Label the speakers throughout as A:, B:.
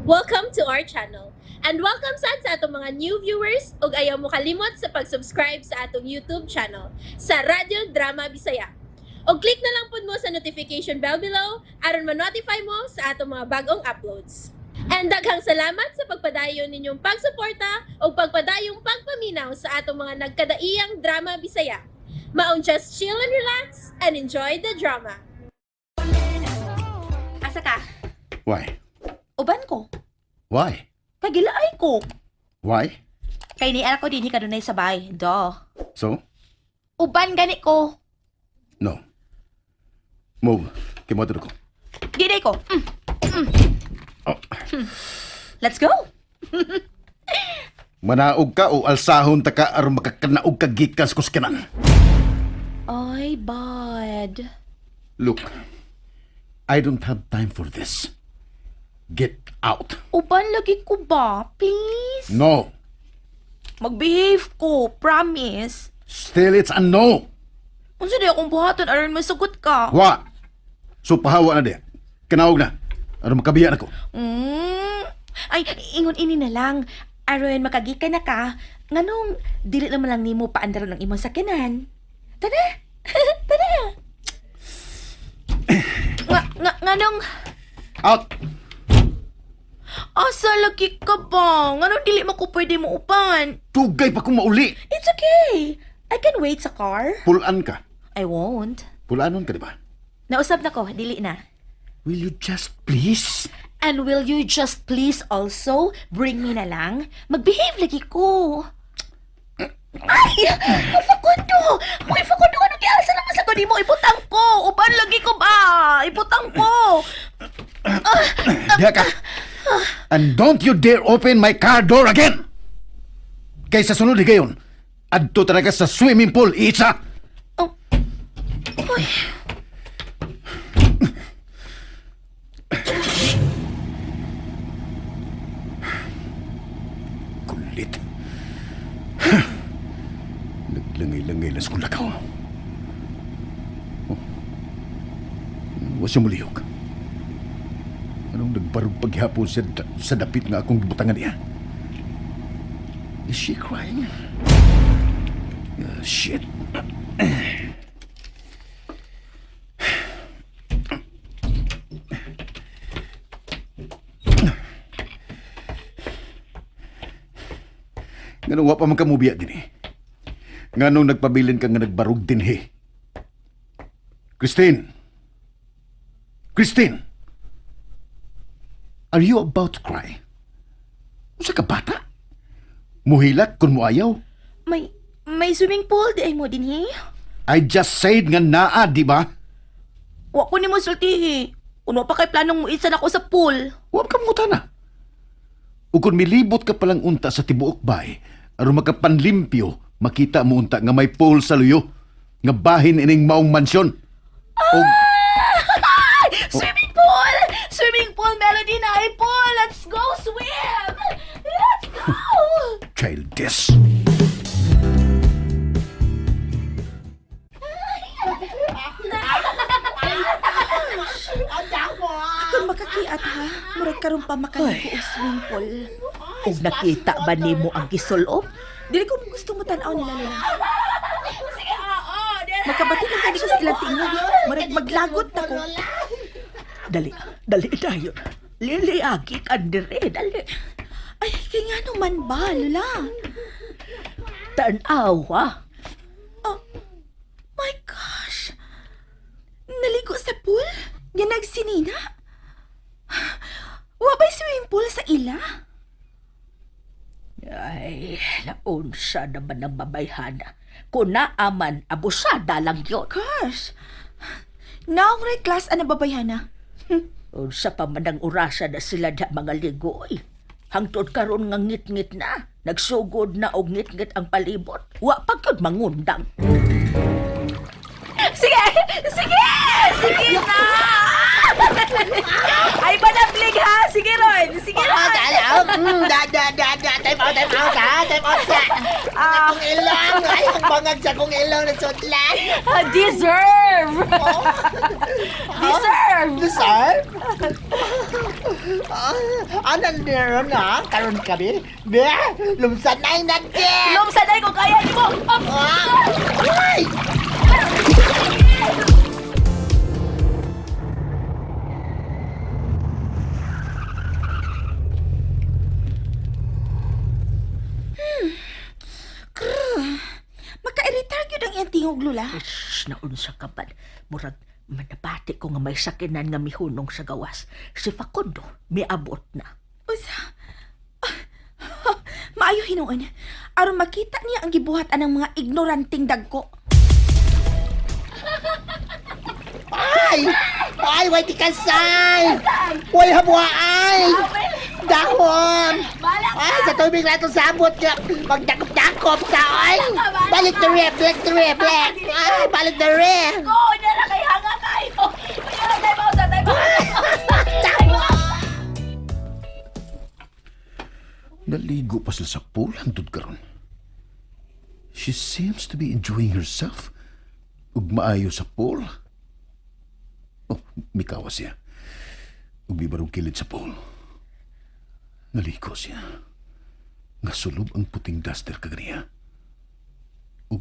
A: Welcome to our channel. And welcome sad sa atong mga new viewers ug ayaw mo kalimot sa pag-subscribe sa atong YouTube channel sa Radyo Drama Bisaya. Og click na lang pud mo sa notification bell below aron ma-notify mo sa atong mga bagong uploads. And daghang salamat sa pagpadayon ninyong pagsuporta ug pagpadayong pagpaminaw sa atong mga nagkadaiyang drama Bisaya. Maong just chill and relax and enjoy the drama.
B: Asa ka?
C: Why?
B: Uban ko.
C: Why?
B: Kay gilaay ko.
C: Why?
B: Kay ni ko dinhi kadunay sabay. Do.
C: So?
B: Uban gani ko.
C: No. Move. Kimoto ko.
B: Di ko.
C: Oh.
B: Let's go.
C: Manaog ka o alsahon ta ka aron makakanaog ka gikan sa kuskinan.
B: Ay, bud.
C: Look, I don't have time for this. Get out.
B: Uban lagi ko ba? Please?
C: No.
B: Mag-behave ko. Promise.
C: Still, it's a no.
B: Unsa di akong buhaton aron masugot ka?
C: Wa. So pahawa na di. Kanaog na. Aron makabiya na ko.
B: Ay, ingon ini na lang. Aron makagikan na ka, nganong dili naman lang nimo paandaron ang imong sakyanan. Tara. Tara. Nga, nganong
C: Out.
B: Asa lagi ka ba? Nganong dili man ko pwede mo uban?
C: Tugay pa kong mauli.
B: It's okay. I can wait sa car.
C: Pulaan ka.
B: I won't.
C: Pulanon ka, di ba?
B: Nausab na ko, dili na.
C: Will you just please?
B: And will you just please also bring me na lang? Mag-behave lagi ko. Ay! Facundo! Uy, Facundo, ano kaya? Asa naman sa ko mo? Ibutang ko! Uban lagi ko ba? Ibutang ko!
C: Diha ka. And don't you dare open my car door again! Kay sa sunod higayon, adto talaga sa swimming pool, isa!
B: Oh. Uy.
C: Kulit. Naglangay-langay lang sa lakaw. Oh. Wa siya mulihok. Anong nagbarog paghapon siya sa dapit nga akong gibutangan niya? Is she crying? Shit. Nganong wa pa man ka mubiya dinhi? Nganong nagpabilin ka nga nagbarog dinhi? Christine! Christine! Are you about to cry? Usa ka bata? Muhilat kung muayaw?
B: May swimming pool di ay mo dinhi?
C: I just said nga naa, di ba?
B: Wa ko nimo sultihi. Kuno pa kay planong muisa nako sa pool.
C: Wa ka mangutana. Ug kung milibot ka palang unta sa tibuok bay, aron makapanlimpyo, makita mo unta nga may pool sa luyo, nga bahin ining maong mansyon. Og
B: Swimming pool! Swimming pool, Melody na ay pool! Let's go swim! Let's go!
C: Childish.
D: Kung makakiat ha, murag karon pa makaligo og swimming pool.
E: Ug nakita ba nimo ang gisulob?
D: Dili ko gusto mo tan-aw nila nila. Makabati lang kani ko sa ilang tingog. Murag maglagot na ko.
E: Dali, dali dayon. Lili agi kan dire, dali.
D: Ay, kay nga naman ba, Lola?
E: Tan-awa.
D: Oh, my gosh. Naligo sa pool? Nga nagsinina? Wa ba'y swimming pool sa ila?
E: Ay, naunsa naman ang babayhana. Kung naaman, abusada lang yun.
D: Gosh. Naong ray class ang nababayhana.
E: Unsa pa man ang orasa na sila da mga ligoy. Hangtod karon nga ngit-ngit na. Nagsugod na og ngit-ngit ang palibot. Wa pa gyud mangundang.
B: Sige! Sige! Sige na! Ay, panablig ha! Sige, Ron! Sige, Ron!
F: Da, da, da, da. Time out, time out, ha? Time out sa. Akong ilang. Ay, ang bangag sa akong ilang na sudlan.
B: Deserve! Deserve!
F: Deserve? Ah, ano na na? Karon kami? Be, lumsan na yung nagke!
B: Lumsanay ko kaya ni mo!
F: Ah! Ay!
D: Makairitar gyud ang iyang tingog, Lula.
E: Shh, naunsa ka ba? Murag manabati ko nga may sakinan nga mihunong sa gawas. Si Facundo, miabot na.
D: Usa. Maayo hinuon. Aron makita niya ang gibuhat anang mga ignoranting dagko.
F: Ay! Ay, way tikasay! Way habuay! Dahon! Ay, sa tubig na itong sabot nga. Magdakop-dakop ta, ay! Balik the rip, balik the rip, balik! Ay, balik the rip!
B: Go! Unya na kay hanga kayo! Unya na, time out, time out!
C: Naligo pa sila sa pool hangtod karon. She seems to be enjoying herself. Ug maayo sa pool. Oh, mikawa siya. Ug mibarong kilid sa pool. Naligo siya. Nga sulob ang puting duster kaganiya. Ug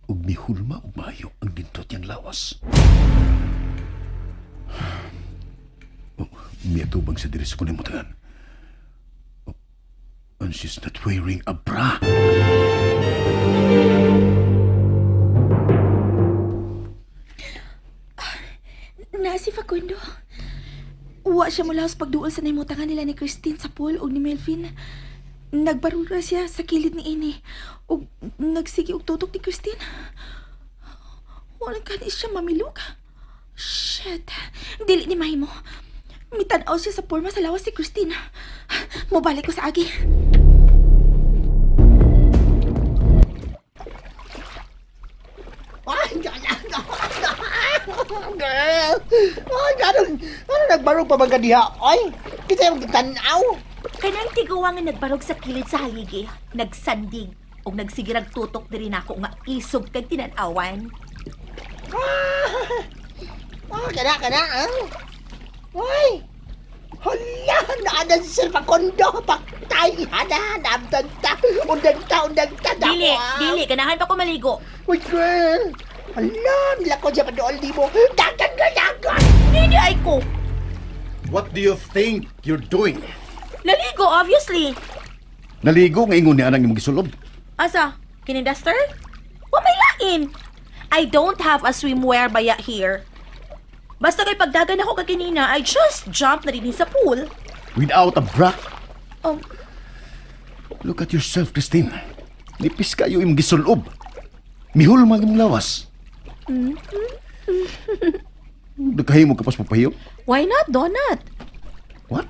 C: mihulma ug maayo ang dintot niyang lawas. Oh, miatubang sa diri sa kunimutangan. And she's not wearing a bra.
D: Na si Facundo. Wa siya mula sa pagduol sa nahimutangan nila ni Christine sa pool o ni Melvin. Nagbarura siya sa kilid ni ini. Og nagsige og tutok ni Christine. Wala kani siya mamilok. Shit. Dili ni mahimo. Mitanaw siya sa porma sa lawas si Christine. Mobalik ko sa agi.
F: Ay, girl! Ay, anong, ano nagbarog pa ba diha? Ay, kita yung tanaw.
B: Kanang tiguwa nga nagbarog sa kilid sa haligi, nagsandig, ug nagsigirag tutok diri nako nga isog kag tinan-awan.
F: Ah, kana, kana, ah. Ay! Hala, naana si Sir Facundo. Paktay, hana, namdan ta. Undang ta, undang ta. dako,
B: Dili,
F: ah.
B: dili, ganahan pa ko maligo.
F: Uy, girl. Hala, nilako siya padool di mo. Dagan ka, dagan!
B: Dili ay ko.
C: What do you think you're doing?
B: Naligo, obviously.
C: Naligo nga ingon ni anang imong gisulob.
B: Asa? Kini duster? Wa may lain. I don't have a swimwear baya here. Basta kay pagdagan ako kaginina, I just jump na din sa pool.
C: Without a bra?
B: Oh.
C: Look at yourself, Christine. Nipis kayo imong gisulob. Mihulma ang imong lawas. Nagkahimo ka pas papahiyo?
B: Why not, Donut?
C: What?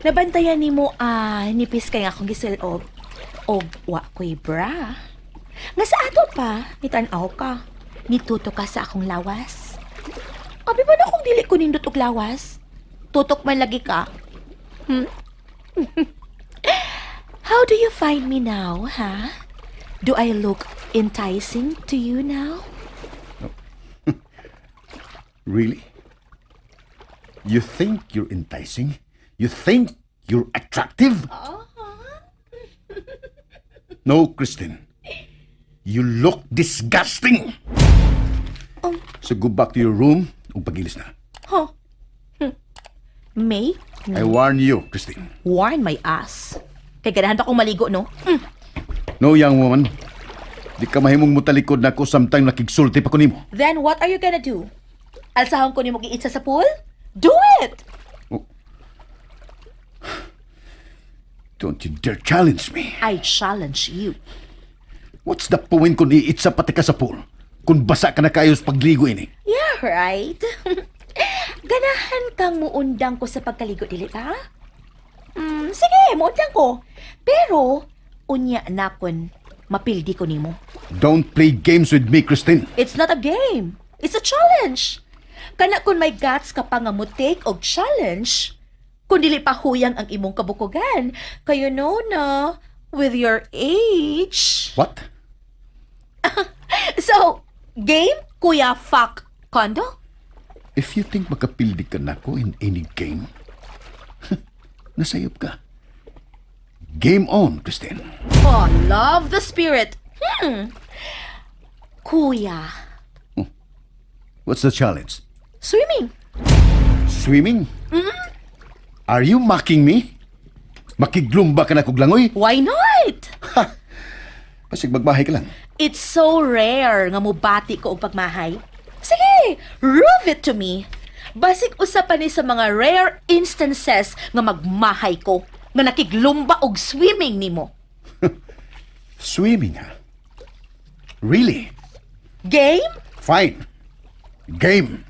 B: Nabantayan nimo ah, nipis kay akong gisulob. Og wa ko'y bra. Nga sa ato pa, nitan-aw ka. Nituto ka sa akong lawas. Abi ba na kung dili ko nindot og lawas? Tutok man lagi ka. How do you find me now, ha? Do I look enticing to you now?
C: Really? You think you're enticing? You think you're attractive? No, Christine. You look disgusting. So go back to your room ug pagilis na.
B: Huh? May
C: I warn you, Christine.
B: warn my ass. Kay ganahan pa akong maligo, no?
C: No, young woman. Di ka mahimong mutalikod na ako samtang nakigsulti pa ko nimo.
B: Then what are you gonna do? Alsahon ko nimo giitsa sa pool? Do it!
C: Oh. Don't you dare challenge me.
B: I challenge you.
C: What's the point kung iitsa pati ka sa pool? Kung basa ka na kayo sa pagligo ini.
B: Yeah, right. Ganahan kang muundang ko sa pagkaligo, dili ba? Sige, muundang ko. Pero, unya na kun mapildi ko nimo.
C: Don't play games with me, Christine.
B: It's not a game. It's a challenge. Kana kun may guts ka pa nga mo take og challenge, Kung dili pa huyang ang imong kabukugan. Kayo no na, with your age.
C: What?
B: So, game, Kuya Fuck Kondo?
C: If you think makapildi ka na ko in any game, nasayop ka. Game on, Christine.
B: Oh, love the spirit. Kuya,
C: What's the challenge?
B: Swimming.
C: Swimming? Are you mocking me? Makiglumba ka na kog langoy?
B: Why not?
C: Pasig magbahay ka lang.
B: It's so rare nga mubati ko og pagmahay. Sige, prove it to me. Basig usa pa ni sa mga rare instances nga magmahay ko, nga nakiglumba og swimming nimo.
C: Swimming, ha? Really?
B: Game?
C: Fine. Game.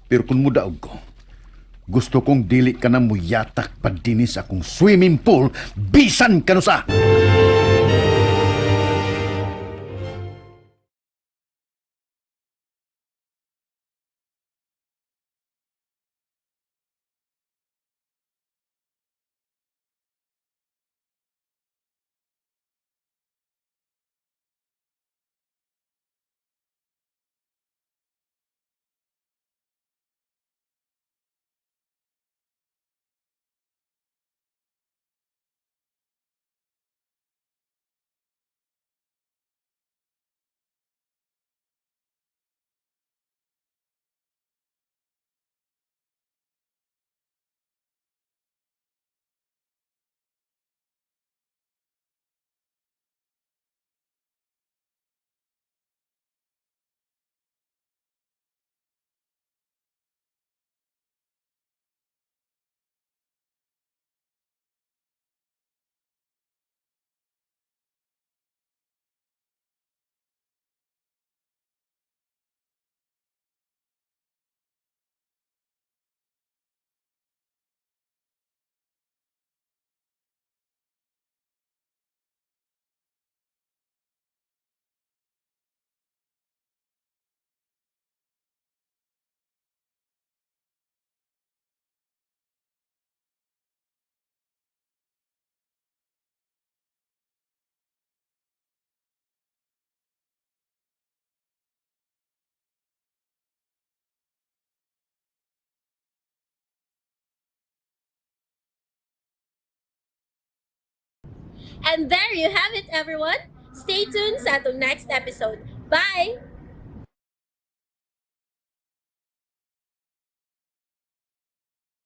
C: Pero kung mudaog ko, gusto kong dili ka na muyatak pa dinhi sa akong swimming pool, bisan kanusa!
A: And there you have it, everyone. Stay tuned sa atong next episode. Bye!